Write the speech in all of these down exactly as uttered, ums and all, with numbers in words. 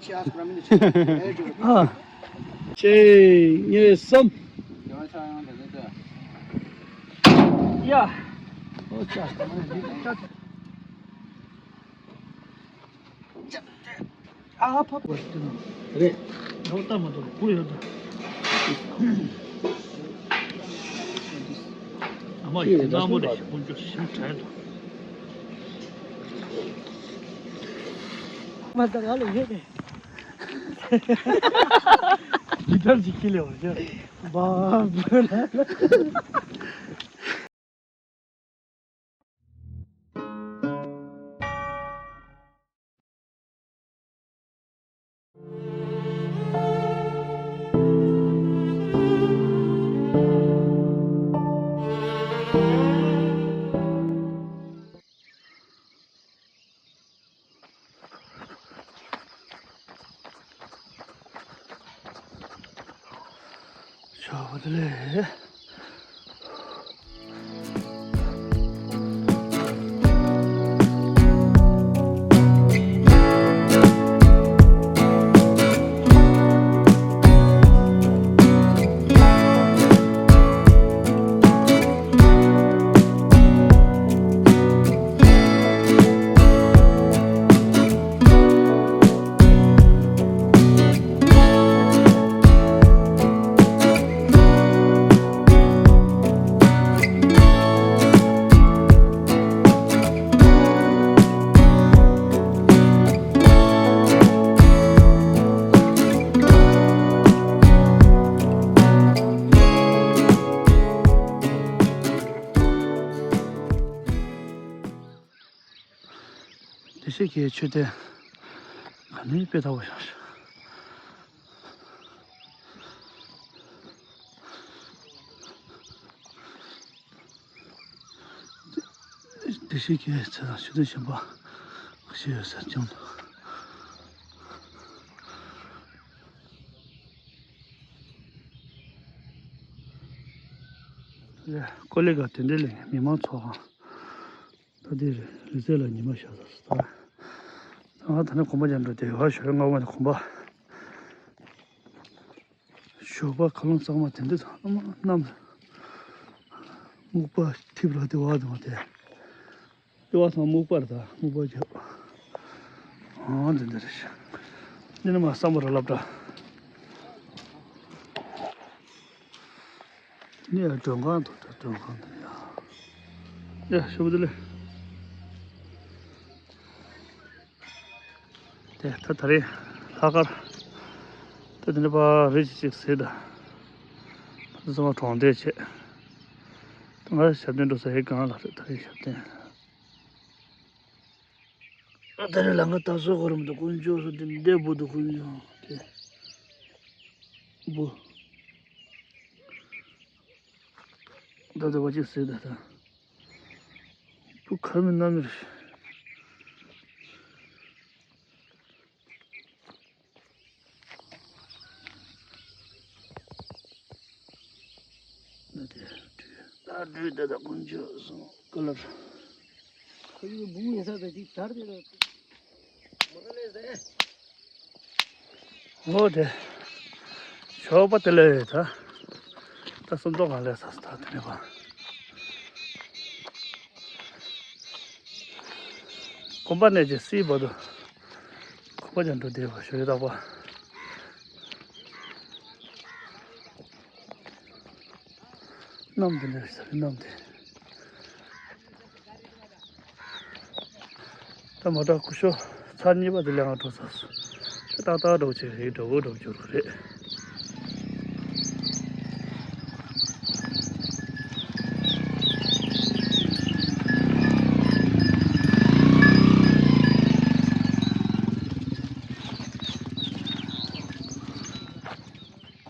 ཨ། གཅིག་གཉིས་གསུམ། ཡ། ཨོ་ཅག་ཨ་ཕ་བར་དུ་རེད། ཡོད་ད་མ་གཏོགས་བུ་ཡོད་ད། ཨ་མ་ཡིན་ན་མོ་རེད། ཞིག་ཀུན་སྤྱོད་ཞིམ་དྲགས་འདུག་མ་ད་ང་ལ་ཡོད་རེད། ཇི་ལྟར་ཅིག་ཁྱི་ལས་བ་ཤ། བ་བ་ལ། ཞོགས་པ་བདེ་ལེགས། བདེ་གཤེགས་ཀྱི་མཆོད་རྟེན་ག་ནས་དཔེ་ཐག་པ་ཡོད། བདེ་གཤེགས་ཀྱི་ཚེ་དང་མཆོད་རྟེན་གཞན་པ་ཞིག་ཡོད་ཟེར་ཀྱང་འདུག་ཀོ་ལི་གྷལ་དེ་འདྲའི་ལས་མི་མང་ཚོགས་ཁང་། ད་འདིར་རི་རྩེ་ལ་ཉི་མ་ཤར་ཚར་སོང་། ད་ང་ད་ནི་གོམ་པ་རྒྱག་འགྲོ་དེ་བ་ཞོལ་ལྔ་པ་ནས་གོམ་པ། ཞོགས་པ་ཁ་ལོང་གཙང་མ་དེ་འདྲ་ཚང་མ་གནམ་སྨུག་པ་འཐིབས་ར་དེ་བ་དེ་མ་དེ། དེ་བ་ཚང་སྨུག་པ་རེད། ད་སྨུག་པ་རྒྱབ། ཨང་དེ་འདྲ་རེད། འདི་ནི་མ་བསམ་པ་ར་སློབ་གྲྭ། ནི་མགྲོན་ཁང་དུ་འགྲོ། མགྲོན་ཁང་དུ་ཡ། ཡ་ཞོགས་པ་བདེ་ལེགས། དེ་ད་ད་རེས་ལྷག་དཀར། ད་དེ་འདྲ་པ་རེ་ཅིག་ཅིག་ཟེར་ད། ད་ཚང་མ་གྲོང་སྡེ་བྱས། ད་ང་ཞབས་བརྟན་འགྲོ་ས་ཡི་སྒང་ལ་རེད། ད་རེས་ཞབས་བརྟན། ཨ་ད་རེས་ལམ་ཁ་ད་སོ་གོ་རམ་དུ་དཀོན་མཆོག་སོ་དེ་འདྲ་བུ་དུ་དཀོན་མཆོག་དེ་བུ། ད་ད་བ་ཅིག་ཟེར་ད་ད། བུ་ཁ་མི་ན་མི་རེད། ད་དྲུད་ད་ད་དཀོན་མཆོག་གསུམ་ཀ་ལར། ཁོ་ཡི་བུ་ཡིན་ས་ད་ཅིག་དར་དེ་ལ། འོ་དེ། ཞོགས་པ་དེ་ལས་ད། ད་སུམ་མདོ་གང་ལས་ས་ས་ད་དེ་ནས་པ། གོམ་པ་ནས་ཀྱི་སྲིད་བར་དུ། གོམ་པ་ཀྱང་འགྲོ་བདེ་བ་ཞོགས་ཡོད་དག་པ། གནམ་དེ་འདྲ་ས་རེད་གནམ་དེ། ད་མ་དྲག་སྐུ་ཞོགས་ཚར་གཉིས་པ་དེ་ལས་ང་འགྲོ་ཚར་སོང་། ད་ཏག་ཏག་འགྲོ་བྱེད་རེད། འགྲོ་དགོས་འགྲོ་རྒྱུ་རེད།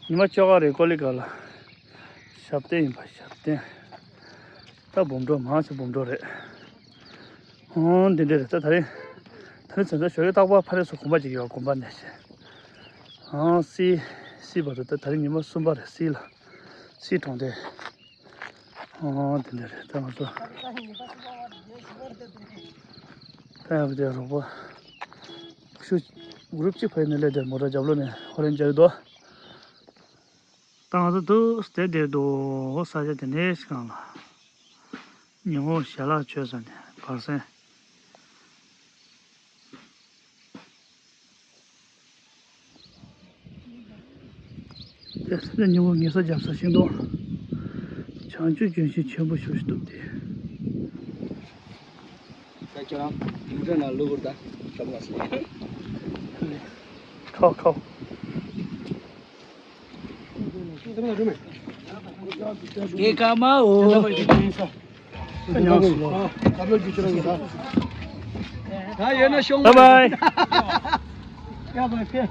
ཉི་མ་བཅོ་ལྔ་རེད། ཀོ་ལི་གྷལ་ལ་ཞབས་བརྟན་ཡིན་པ། ཞབས་བརྟན། ད་འབུམ་འགྲོ་མང་ཆེ་འབུམ་འགྲོ་རེད། ཨང་འདི་འདྲ་རེད། ད་ད་རིང་། ད་རིང་ཚོད་ལྟ་ཞོགས་ཀས་རྟག་པར་ཕ་རེས་སུ་གོམ་པ་གཅིག་ཡོད། གོམ་པ་ནས་བྱས། ཨང་སི། སི་བར་དུ་ད་ད་རིང་ཉི་མ་གསུམ་པ་རེད། སི་ལ། སི་གྲོང་སྡེ། ཨང་འདི་འདྲ་རེད། ད་ང་ཚོ། ད་ཡང་བསྐྱར་རོགས་པ། ཤུ། གུ་རུབ་གཅིག་ཕ་ཡི་ནས་སླེབས་ཏེ་མོ་ཊ་རྒྱབ་ལོགས་ནས་ཧོ་རན་རྒྱག་གི་འདུག་ད་ང་ཚོ་འདུག་སེ་བསྡད་འདུག་ས་ཆ་དེ་འདྲའི་ཞིག་སྒང་ལ། ཉི་ཧོང་ཞལ་ལག་མཆོད་ས་ནས་བར་གསེང་། དེ་སྲིད་ཉིན་མོ་ཉལ་ས་རྒྱབ་ས་ཤིང་སྡོང་། བྱང་ཆུབ་ལྗོན་ཤིང་ཆེན་པོ་ཞུ་ཞུ་གཏུབ་སྟེ། ད་ཁྱོད་རང་མུ་ཏྲ་ན་ལུ་གུར་ད་ཤོག་མ་སོང་། ཁོ་ཁོ། དེ་ཀ་མ་འོ། ད་ཡོད་ན་ཤོང་། བཱའི་བཱའི། དེ་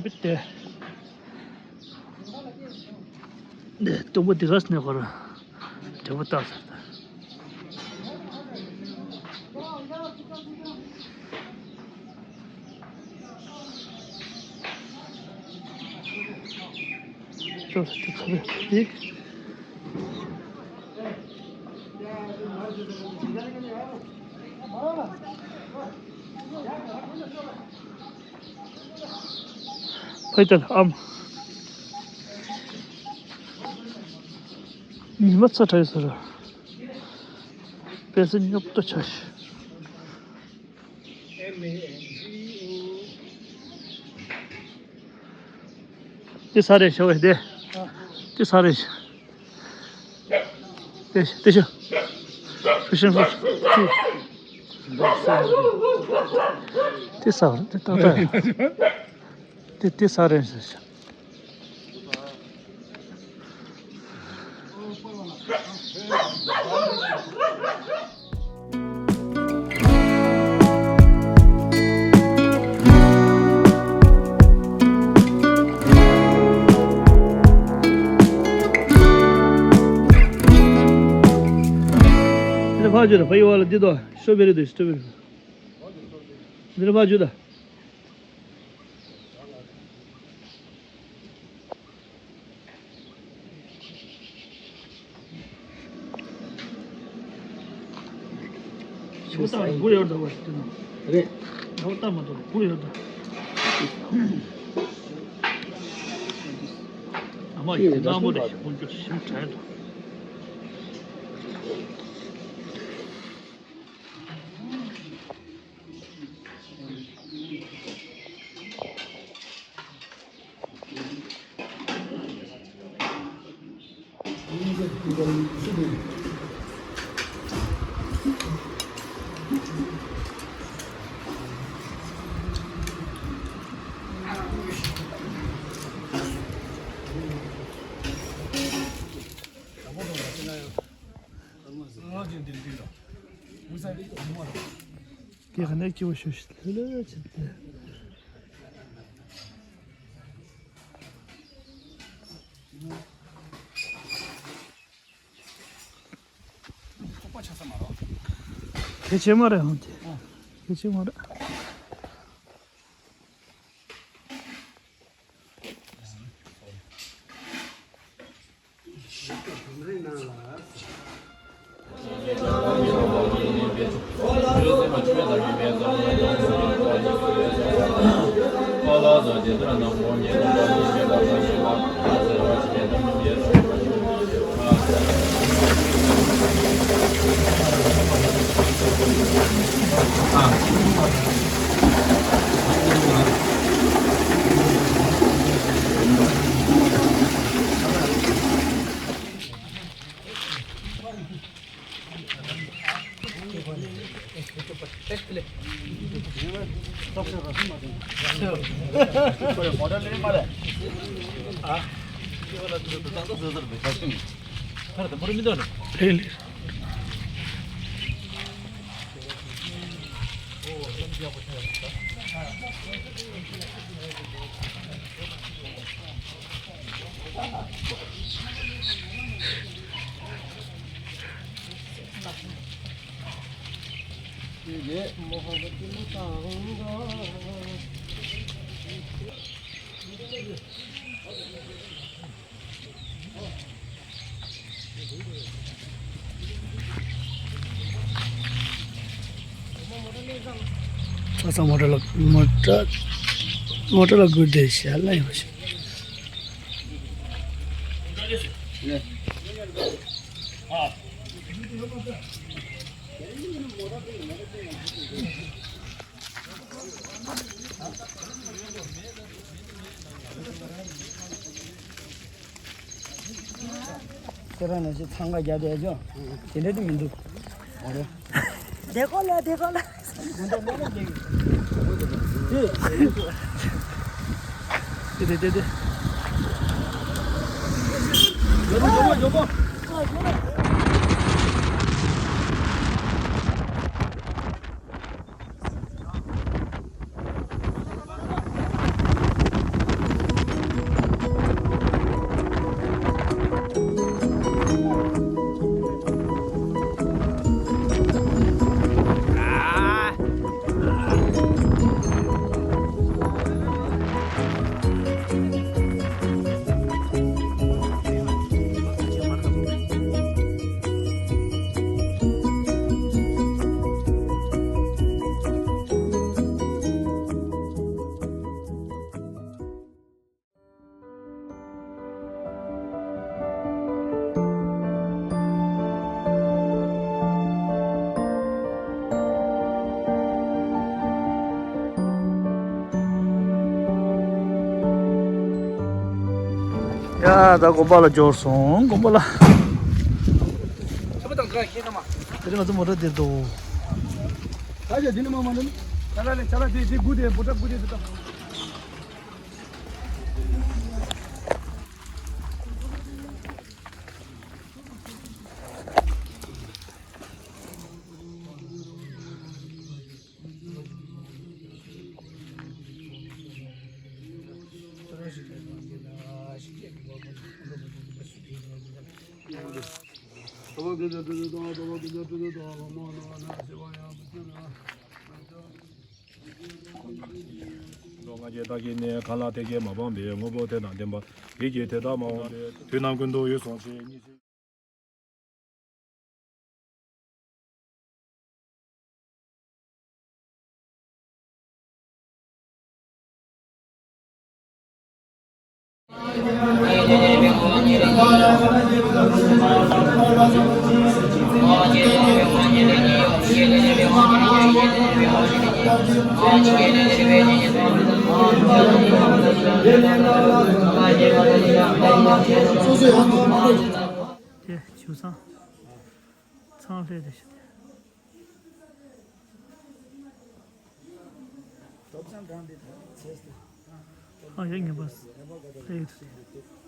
བི་དེ། ནས་སྟོང་པ་འདི་ག་སྣེ་ཁོ་ར་འབྲས་བུ་བཏགས་ཟེར་ད། ཅོ་ཟེར་དེ་ཚ་བས་དེ། ཕ་ཡི་ཏལ་ཨམ། ཉི་མ་ཚ་དྲགས་ཟེར། པེ་སི་ཉོབ་ཏོ་ཆ་ཤི། དེ་ས་རེད་ཤོག་དེ། དེ་ས་རེད། དེ་དེ་ཤོག་ཕུ་ཤན་ཧྥུ། དེ་ས་རེད་དེ་ཏག་ཏག་དེ་དེ་ས་རེད་ཤོག་འདི་ལ་ཕར་བརྒྱུད་དང་ཕ་ཡི་བ་ལ་འདི་དང་སི་ཊོ་བེ་རི་དང་སི་ཊོ་བེ་རི། འདི་ལ་ཕར་བརྒྱུད་དང་། ཆུ་ས་ཡིན། ལོ་ཏག་མ་གཏོགས་བུ་ཡོད་ད། ཨ་མ་ཡིན་ན་མོ་རེ་ཞིག་ཁོང་ཚོ་ཞིམ་དྲགས་འདུག་དེ་ག་ནས་སྐྱིད་པོ་ཞུ་ཞིག་ལྷོད་ལྷོད་བྱས་ཏེ། ཚོགས་པ་ཆགས་ས་མ་རེད། གལ་ཆེ་མ་རེད་ཧང་དེ། གལ་ཆེ་མ་རེད། ཁ་སང་མོ་ཊ་ལ་མོ་ཊ་མོ་ཊ་ལ་སྒུག་བསྡད་ཤག་ལ་ཡོད་ཤག་ཁྱེད་རང་ནང་བཞིན་འཚང་ཁ་རྒྱབ་བསྡད་ཅོ། དེ་འདྲ་དེ་མི་འདུག་འོ་རེད། དེ་ཀོ་ལ་དེ་ཀོ་ལ། དེ་དེ་དེ་དེ། ཡ་ད་དགོན་པ་ལ་འབྱོར་སོང་། དགོན་པ་ལ། ཆབ་དང་འདྲ་ཤེས་ཀ་མ། དེ་རིང་ང་ཚོ་མོ་ཊ་འདིར་འདུག་ད་ཆ་འདི་ནི་མ་མ་ནི། ཅ་ལག་ལས་ཅ་ལག་དེ་དེ་དགུ་དེ་མོ་ཊ་དགུ་དེ་དེ་ད། ལོ་ལྔ་བརྒྱ་དག་གི་ནས་ཁ་ལག་དེ་གས་མ་སྤངས་པའི་དངོས་པོ་དེ་དང་ལྡན་པ། དེ་གས་དེ་དག་མ་འོངས་པའི་དུས་རྣམས་ཀུན་ཏུ་འོད་སྲུང་ཞིང་ཉི་ཚེ། སོ་སོ་ཡང་དེ་བྱུ་སང་ཚང་ལྷས་དེ་ཤི། ཨ་ཡ་ངན་པ་ལྷས་ཡོད་དེ།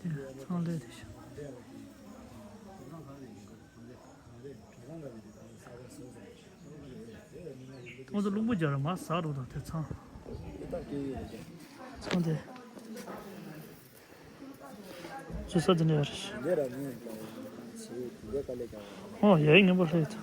དེ་ཚང་ལས་དེ་ཤ། ཁོང་ཚོ་རླུང་བུ་རྒྱག་ར་མ་ཟག་རོ་དང་དེ་ཚང་། ཚང་དེ། ཚུ་ས་དེ་ནས་ཡོད་རེད། ཨོ་ཡའི་ངན་པ་ལྷས་ད། དེ་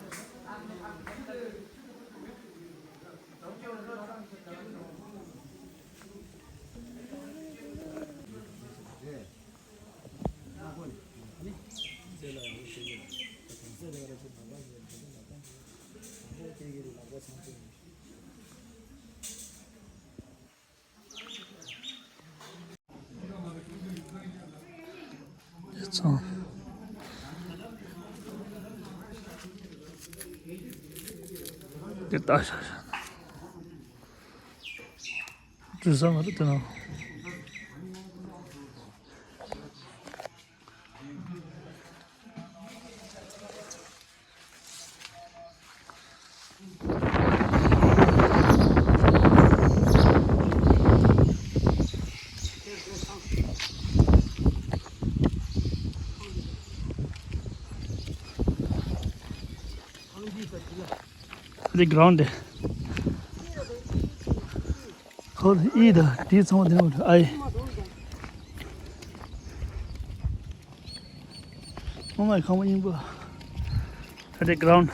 ཚང་། དེ་ལྟ་ཤ་ཤ་ན། དུས་ས་མ་རེད་དེ་ན། འདི་གྷ་རའུན་ཌི། ཁོ་ཨི་ད་དེའི་ཚང་མ་དེ་ནས་ཨའི། ཨོ་མའི་ཁང་པ་སྙིང་པོ། ཨ་དེ་གྷ་རའུན་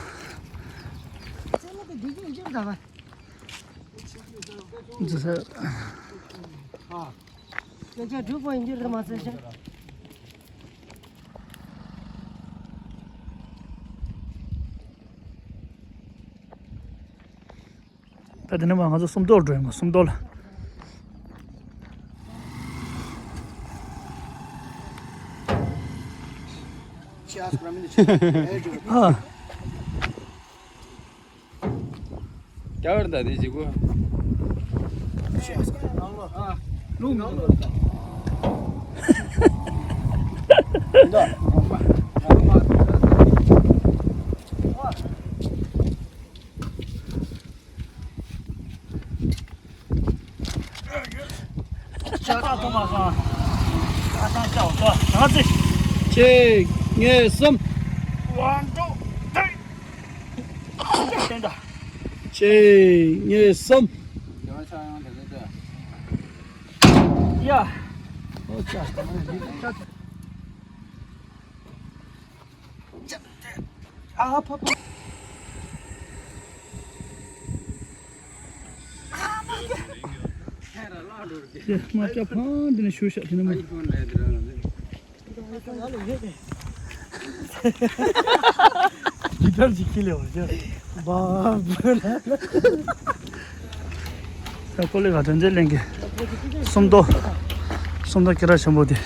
ཌི། འཛི་ས། ད་དེ་ནས་མར་ང་ཚོ་སུམ་མདོར་འགྲོ་ཡིན་པ། སུམ་མདོ་ལ། ཨ། རྒྱ་གར་ད་དེ་ཅིག་གོ། ལུང་ནང་ལོ། ལྕགས་ཐོག་མ་སོང་། ཨ་ཅང་ལྕགས་འོ་ཙི། གཅིག་གཉིས་གསུམ། One, two, three. གཅིག་གཉིས་གསུམ། ཡ། ཨོ་ཅག་ཨ་ཕ་ཕ། དེ་མ་སྐྱ་ཕང་འདི་ནས་ཞུ་ཤག་དེ་ནས་མ། ཇི་ལྟར་ཅིག་ཁྱི་ལས་བར་བྱ། བ། ས་ཀོ་ལི་ག་དྲན་རྗེས་ལེན་གི། སུམ་མདོ། སུམ་མདོ་ཁྱི་ར་ཆེན་པོ་དེ།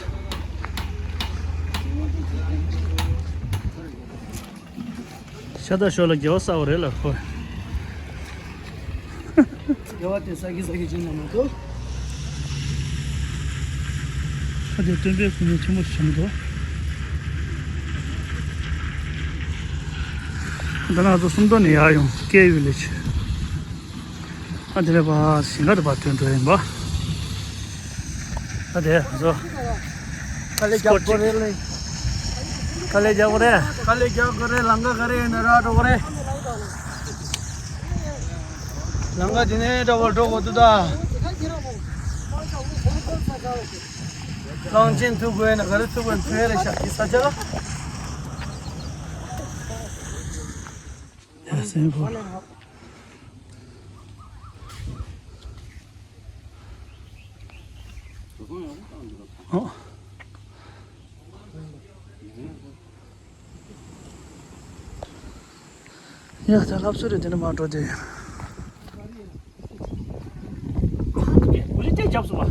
ཤ་སྟག་ཤོ་ལ་དགེ་བ་བསགས་པ་རེད་ལ་ཁོ། དགེ་བ་དེ་བསགས་ཀྱི་བསགས་ཀྱི་ཅིག་ན་མ་གཏོགས། ཁ་དེ་སྟོན་པའི་སྐུ་ངལ་ཆེན་པོ་ཞིག་འདུག་འདི་ན་ང་ཚོ་སུམ་མདོ་ནས་ཡར་ཡོང་སྐད་ཡུལ་ལས་ཆེ། ཨ་དེ་ལས་པ་ཞིང་ཁ་དེ་བར་ཐོན་འགྲོ་ཡིན་པ། ཨ་དེ་ང་ཚོ། དཀའ་ལས་རྒྱག་དགོས་རེད་ལེ། དཀའ་ལས་རྒྱག་དགོས་རེད། དཀའ་ལས་རྒྱག་དགོས་རེད། ལམ་ཁ་ག་རེ་ཡིན་ན་རག་འགྲོ་དགོས་རེད། ལམ་ཁ་དེ་ནས་འདྲ་བར་འགྲོ་དགོས་འདུག་ད། གླང་ཆེན་ཐུག་དགོས་ན་ག་རེ་ཐུག་དགོས་ན་ཐུག་ཡ་རེད་ཤག་དེ་ས་ཆ་ལ། ཡ་སེམས་པོ། ཨོ། ཡ་ད་ལྷ་བཟོ་རེད་དེ་ནས་མར་འགྲོ་དེ། ཨ་ནི་ཀྱེ་འུ་ལི་ཏེ་རྒྱབ་སོང་བ།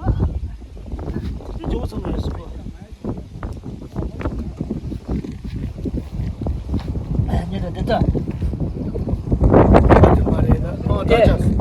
ཨ་ཏེ་ཇོ་སོང་བ་སོང་བ། ཨ་ཉེ་ར་འདི་ལྟ། འདི་མ་རེད་ན། ཨོ་ད་ཅག